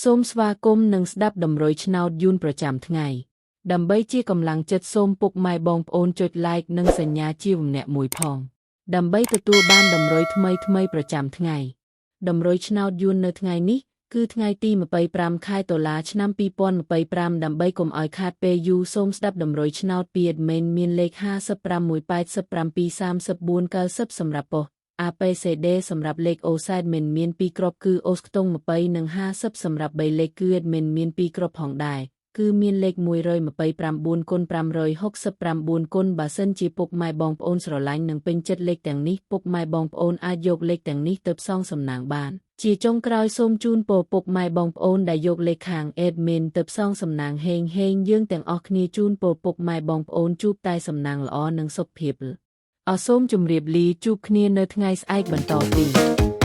សូមស្វាគមន៍និងស្ដាប់តម្រុយឆ្នោតយួនប្រចាំថ្ងៃ ដើម្បីជាកម្លាំងចិត្តសូមពុកម៉ែបងប្អូនចុច Like និងសញ្ញាជាវម្នាក់មួយផង ដើម្បីទទួលបានតម្រុយថ្មីៗប្រចាំថ្ងៃ តម្រុយឆ្នោតយួននៅថ្ងៃនេះ គឺថ្ងៃទី25ខែតុលាឆ្នាំ2025ដើម្បីកុំឲ្យខាតពេលយូរសូមស្ដាប់តម្រុយឆ្នោតពី admin មានលេខ55 187 34 90សម្រាប់ប៉ុស្តិ៍ APCD សម្រាប់លេខអូស admin មាន2គ្រាប់គឺអូសខ្ទង់20និង50សម្រាប់3លេខគឺ admin មាន2គ្រាប់ផងដែរគឺមានលេខ129គុណ569គុណបើសិនជាពុកម៉ែបងប្អូនស្រឡាញ់និងពេញចិត្តលេខទាំងនេះពុកម៉ែបងប្អូនអាចយកលេខទាំងនេះទៅផ្សងសំណាងបាន ជាចុងក្រោយសូមជូនពរពុកម៉ែបងប្អូនដែលយកលេខខាង admin ទៅផ្សងសំណាងហេងហេងយើងទាំងអស់គ្នាជូនពរពុកម៉ែបងប្អូនជួបតែសំណាងល្អនិងសុខភាពអរសូមជម្រាបលាជួបគ្នានៅថ្ងៃស្អែកបន្តទៀត។